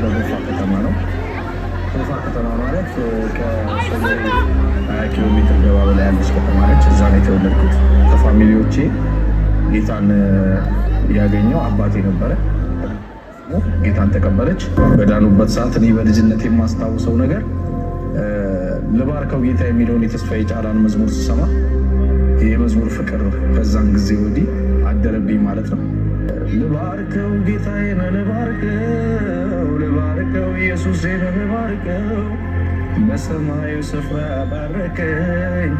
በጎፋ ከተማ ነው። ጎፋ ከተማ ማለት ከሶደሬ 20 ኪሎ ሜትር ገባ በላይ ያለች ከተማ ነች። እዛ ነው የተወለድኩት። ከ family ዎቼ ጌታን ያገኘው አባቴ ነበረ። ጌታን ተቀበለች። በዳኑበት ሰዓት እኔ በልጅነት የማስታውሰው ነገር ልባርከው ጌታ የሚለውን የተስፋዬ ጫላን መዝሙር ስሰማ የመዝሙር ፍቅር ከዛን ጊዜ ወዲህ አደረብኝ ማለት ነው። ልባርከው ጌታዬን ልባርከው፣ ልባርከው ኢየሱሴን ልባርከው፣ በሰማዩ ስፍራ ባረከኝ፣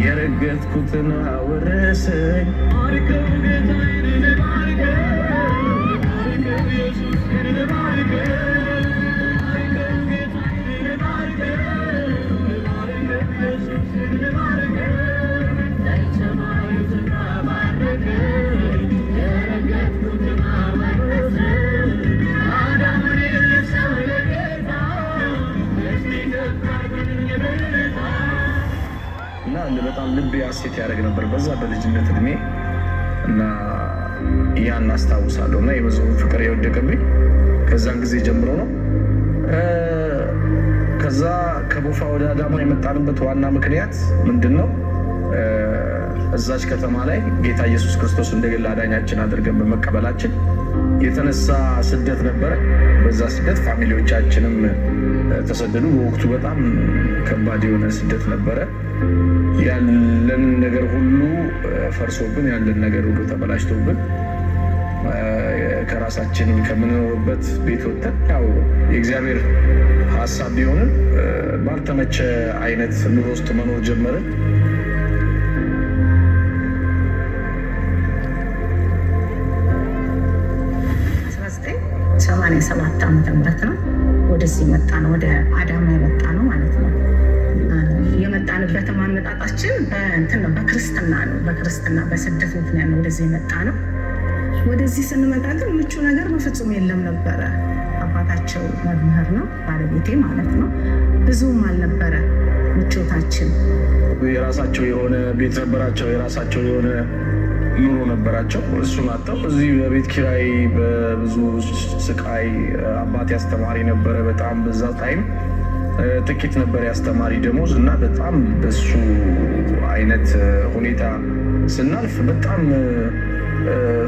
የረገጥኩትን አወረሰኝ። ልባርከው ጌታዬን ልባርከው፣ ልባርከው ኢየሱሴን ልባርከው፣ ልባርከው ጌታዬን ልባርከው፣ ልባርከው ኢየሱሴን ልባርከው፣ በሰማዩ ስፍራ ባረከኝ፣ የረገጥኩትን አወረሰኝ። አዳምን ሰው ለጌታ እስቲ ከፍ አድርጉልኝ በልታ። እና በጣም ልቤ ሐሴት ያደርግ ነበር በዛ በልጅነት እድሜ እና ያን አስታውሳለሁ። እና የመዝሙር ፍቅር የወደቀብኝ ከዛን ጊዜ ጀምሮ ነው። ከዛ ከቦፋ ወደ አዳማ የመጣንበት ዋና ምክንያት ምንድን ነው? እዛች ከተማ ላይ ጌታ ኢየሱስ ክርስቶስ እንደ ግል አዳኛችን አድርገን በመቀበላችን የተነሳ ስደት ነበረ። በዛ ስደት family ዎቻችንም ተሰደዱ። በወቅቱ በጣም ከባድ የሆነ ስደት ነበረ። ያለን ነገር ሁሉ ፈርሶብን፣ ያለን ነገር ሁሉ ተበላሽቶብን ከራሳችን ከምንኖርበት ቤት ወጥተን ያው የእግዚአብሔር ሀሳብ ቢሆንም ባልተመቸ አይነት ኑሮ ውስጥ መኖር ጀመርን። 1987 ዓመተ ምህረት ነው ወደዚህ መጣ ነው፣ ወደ አዳማ የመጣ ነው ማለት ነው። የመጣንበትም አመጣጣችን በእንትን ነው፣ በክርስትና ነው። በክርስትና በስደት ምክንያት ነው ወደዚህ የመጣ ነው። ወደዚህ ስንመጣ ግን ምቹ ነገር በፍጹም የለም ነበረ። አባታቸው መምህር ነው፣ ባለቤቴ ማለት ነው። ብዙም አልነበረ ምቾታችን። የራሳቸው የሆነ ቤት ነበራቸው፣ የራሳቸው የሆነ ኑሮ ነበራቸው። እሱን አጥተው እዚህ በቤት ኪራይ በብዙ ስቃይ፣ አባቴ አስተማሪ ነበረ። በጣም በዛ time ጥቂት ነበር የአስተማሪ ደሞዝ እና በጣም በሱ አይነት ሁኔታ ስናልፍ በጣም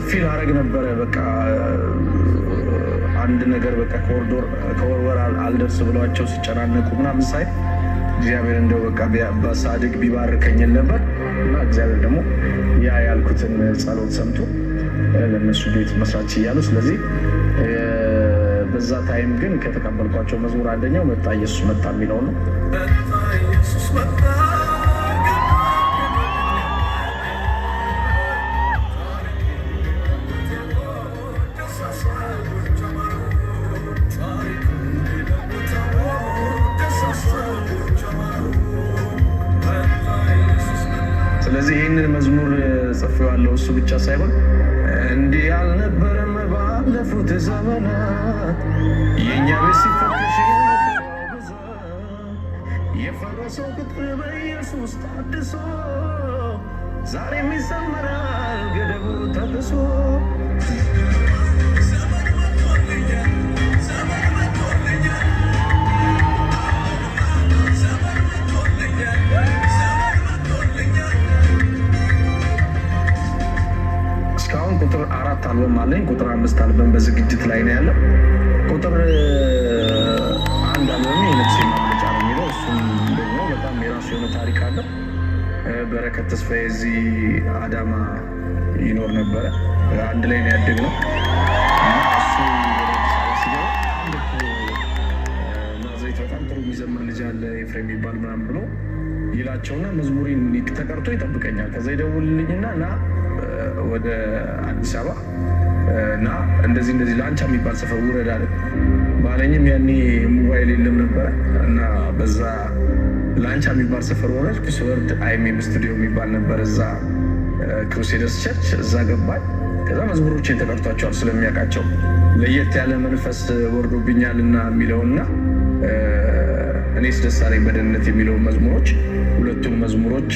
feel አረግ ነበረ። በቃ አንድ ነገር በቃ ከወርወር አልደርስ ብሏቸው ሲጨናነቁ ምናምን ሳይ እግዚአብሔር እንደው በቃ በሳድግ ቢባርከኝን ነበር እና እግዚአብሔር ደግሞ ያ ያልኩትን ጸሎት ሰምቶ ለእነሱ ቤት መስራት ችያለሁ። ስለዚህ በዛ time ግን ከተቀበልኳቸው መዝሙር አንደኛው መጣ ኢየሱስ መጣ የሚለው ነው። ኢየሱስ መጣ። ስለዚህ ይህንን መዝሙር ጽፌዋለሁ። እሱ ብቻ ሳይሆን እንዲህ ያልነበረም ባለፉት ዘመናት፣ የእኛ ቤት ሲፈተሽ የፈረሰው ቅጥር በኢየሱስ ታድሶ ዛሬም ይዘመራል ገደቡ ተጥሶ። እስካሁን ቁጥር 4 አልበም አለኝ። ቁጥር 5 አልበም በዝግጅት ላይ ነው ያለው። ቁጥር 1 አልበም የነፍሴ ማምለጫ ነው የሚለው፣ እሱም ደግሞ በጣም የራሱ የሆነ ታሪክ አለው። በረከት ተስፋዬ እዚህ አዳማ ይኖር ነበረ። አንድ ላይ ነው ያደግነው እና እሱ ወደ አዲስ አበባ ሲገባ አንድ እኮ ናዝሬት በጣም ጥሩ የሚዘምር ልጅ አለ ኤፍሬም የሚባል ምናምን ብሎ ይላቸውና መዝሙሬን ተቀርቶ ይጠብቀኛል። ከዛ ይደውልልኝና ና ወደ አዲስ አበባ ና፣ እንደዚህ እንደዚህ ላንቻ የሚባል ሰፈር ውረድ አለ። ባለኝም ያኔ ሞባይል የለም ነበረ እና በዛ ላንቻ የሚባል ሰፈር ወረድኩ። ስወርድ አይሜም ስቱዲዮ የሚባል ነበር እዛ Crusaders Church፣ እዛ ገባኝ። ከዛ መዝሙሮቼን ተቀርቷቸዋል ስለሚያውቃቸው ለየት ያለ መንፈስ ወርዶብኛል እና የሚለውና እኔስ ደስ አለኝ በደህንነት የሚለውን መዝሙሮች፣ ሁለቱን መዝሙሮች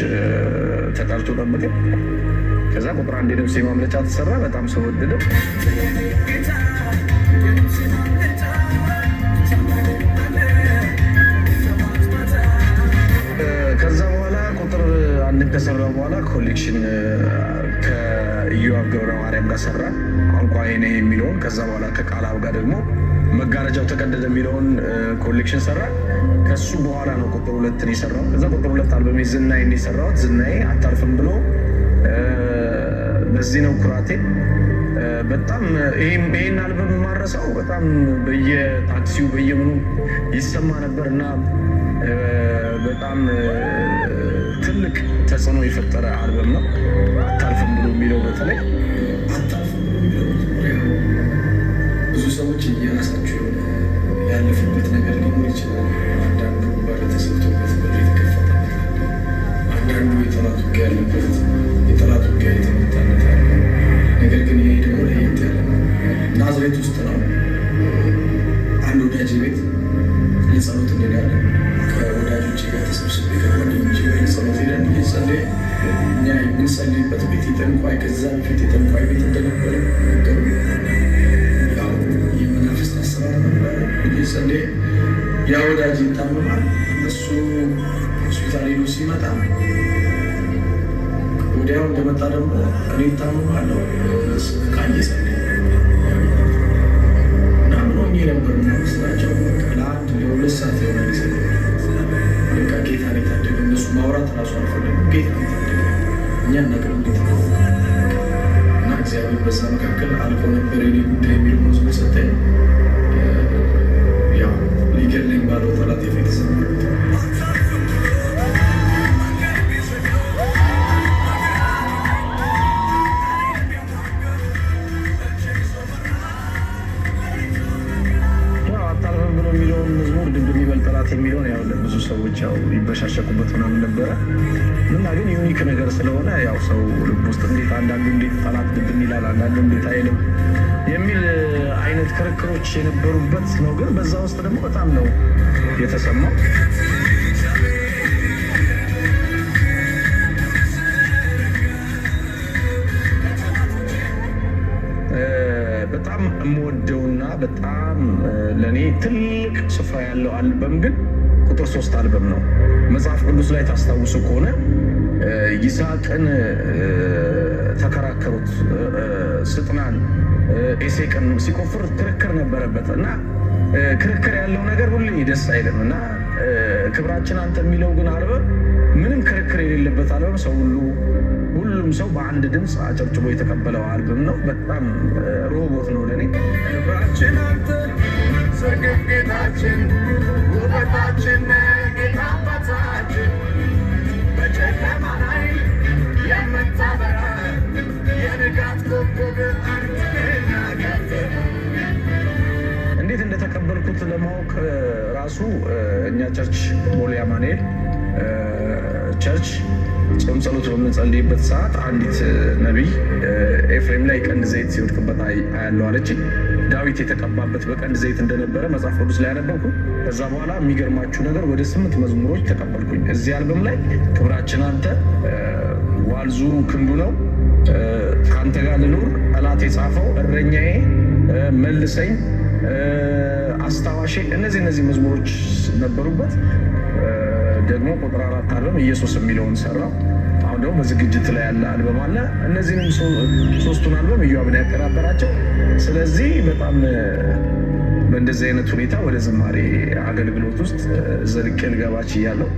ተጠርቶ ጠብቀኝ። ከዛ ቁጥር 1 የነፍሴ ማምለጫ ተሰራ። በጣም ሰው ወደደው። ከሰራ በኋላ collection ከኢዮአብ ገብረ ማርያም ጋር ሰራ፣ ቋንቋዬ ነህ የሚለውን። ከዛ በኋላ ከቃላብ ጋር ደግሞ መጋረጃው ተቀደደ የሚለውን collection ሰራ። ከሱ በኋላ ነው ቁጥር ሁለትን የሰራው። ከዛ ቁጥር ሁለት አልበሜ ዝናዬን የሰራሁት፣ ዝናዬ፣ አታልፍም ብሎ፣ በዚህ ነው ኩራቴ። በጣም ይሄን አልበም የማረሳው በጣም በየታክሲው በየምኑ ይሰማ ነበር እና በጣም ትልቅ ተጽዕኖ የፈጠረ አልበም ነው። አታልፍም ብሎ የሚለው በተለይ። አታልፍም ብሎ የሚለው መዝሙር ያው ብዙ ሰዎች የራሳቸው የሆነ ያለፉበት ነገር ሊኖር ይችላል። አንዳንዱ በር ተዘግቶበት በር የተከፈተበት አለ። አንዳንዱ የጠላት ውጊያ ያለበት የጠላት ውጊያ የተመታለት አለ። ነገር ግን ይሄ ደግሞ ለየት ያለ ነው። ናዝሬት ውስጥ ነው። አንድ ወዳጅ ቤት ለጸሎት እንሄዳለን። ከወዳጆቼ ጋር ተሰብስቤ ከጓደኞቼ ጋር ለጸሎት ሄደን እየጸለየ እኛ የምንጸልይበት ቤት የጠንቋይ ከዛ በፊት የጠንቋይ ቤት እንደነበረ ነገሩ። ያው የመናፍስት አሰራር ነበረ። እየጸለየ ያ ወዳጅ ይታመማል። እሱ ሆስፒታል ሄዶ ሲመጣ ወዲያው እንደመጣ ደግሞ እኔ እታመማለሁ። ስነቃ እየጸለየ እና ምን ሆኜ ነበር ምናምን ስላቸው በቃ ለ1 ለ2 ሰዓት የሆነ ጊዜ በቃ ጌታ ነው የታደገ። እነሱ ማውራት እራሱ አልፈለጉም። ጌታ ነው የታደገ። እኛ እናቅም እንዴት ነው እና እግዚአብሔር በዛ መካከል አልቆ ነበር የኔ ጉዳይ የሚል መዝሙር ሰጠኝ። ያው ሊገለኝ ባለው ጠላት የፊት ዘመሩት። ያው አታልፍም ብሎ የሚለውን መዝሙር ድብ ይበል ጠላት የሚለውን ያው ብዙ ሰዎች ያው ይበሻሸቁበት ምናምን ነበረ እና ግን unique ነገር ስለሆነ ያው ሰው ልብ ውስጥ እንዴት አንዳንዱ እንዴት ጠላት ድብን ይላል፣ አንዳንዱ እንዴት አይልም የሚል አይነት ክርክሮች የነበሩበት ነው። ግን በዛ ውስጥ ደግሞ በጣም ነው የተሰማው። በጣም የምወደውና በጣም ለእኔ ትልቅ ስፍራ ያለው አልበም ግን ቁጥር ሶስት አልበም ነው። መጽሐፍ ቅዱስ ላይ ታስታውሱ ከሆነ ይስሐቅን ተከራከሩት፣ ስጥናን ኤሴቅን ሲቆፍር ክርክር ነበረበት እና ክርክር ያለው ነገር ሁሌ ደስ አይልም እና ክብራችን አንተ የሚለው ግን አልበም ምንም ክርክር የሌለበት አልበም፣ ሰው ሁሉ ሁሉም ሰው በአንድ ድምፅ አጨብጭቦ የተቀበለው አልበም ነው። በጣም ሮቦት ነው ለእኔ። ክብራችን አንተ ስርግፍ ጌታችን ውበታችን ጌታ አባታችን በጨለማ ላይ የምታበራ የንጋት ኮከብ አንተ ነህ። እንዴት እንደተቀበልኩት ለማወቅ ራሱ እኛ church ቦሌ አማኑኤል church ጾም ጸሎት በምንጸልይበት ሰዓት አንዲት ነቢይ ኤፍሬም ላይ ቀንድ ዘይት ሲወድቅበት አያለው አለች። ዳዊት የተቀባበት በቀንድ ዘይት እንደነበረ መጽሐፍ ቅዱስ ላይ ያነበብኩ። ከዛ በኋላ የሚገርማችሁ ነገር ወደ ስምንት መዝሙሮች ተቀበልኩኝ እዚህ አልበም ላይ፦ ክብራችን አንተ፣ ዋልዙሩ ክንዱ ነው፣ ከአንተ ጋር ልኑር፣ ጠላት የጻፈው፣ እረኛዬ፣ መልሰኝ፣ አስታዋሼ፣ እነዚህ መዝሙሮች ነበሩበት። ደግሞ ቁጥር አራት አልበም ኢየሱስ የሚለውን ሰራው። አሁን ደግሞ በዝግጅት ላይ ያለ አልበም አለ። እነዚህንም ሶስቱን አልበም እዮአብን ያቀናበራቸው። ስለዚህ በጣም በእንደዚህ አይነት ሁኔታ ወደ ዝማሬ አገልግሎት ውስጥ ዘልቄ ልገባ ችያለሁ።